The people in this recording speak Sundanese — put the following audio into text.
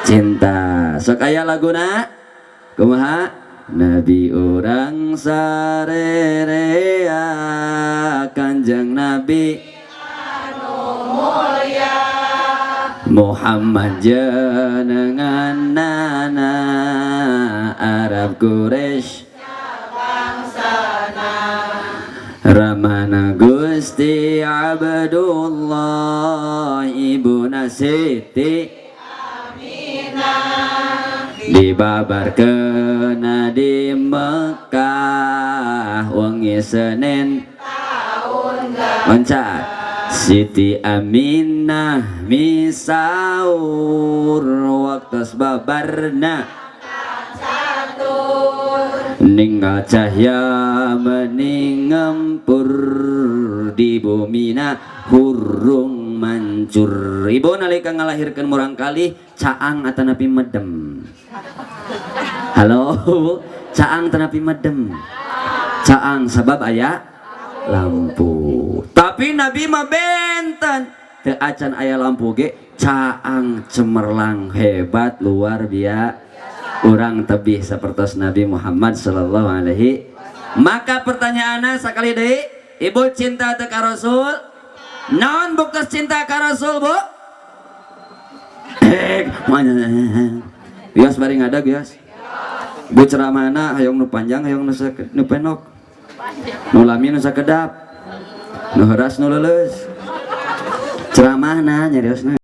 Cinta. Sok aya laguna kumaha? Nabi urang sarerea, Kanjeng Nabi Mulia. Muhammad jenenganana, Arab Quraisy bangsana. Ramana Gusti Abdullah, Ibuna Siti Aminah. Dibabarkeun di Mekah wengi Senin tahun. Loncat. Siti Aminah misaur waktu babarna catur. Ninggal cahya mening ngempur di bumina hurung mancur. Ibu nalika ngalahirkeun murangkalih caang atanapi medem? Halo, caang atanapi medem? Caang, sabab aya lampu. Tapi Nabi mah benten, teu acan aya lampu ge caang, cemerlang, hebat, luar biasa. Urang tebih sapertos Nabi Muhammad sallallahu alaihi. Maka pertanyaannya sekali deui, ibu cinta teu ka Rasul? Naon buktos cinta ka Rasul, Bu? Eh, mana bias bari ngadag bias. Bu, ceramahna hayang nu panjang, hayang nu pendek, nu lami, nu sakedap, nu heuras, nu leuleus ceramahna, nyariosna?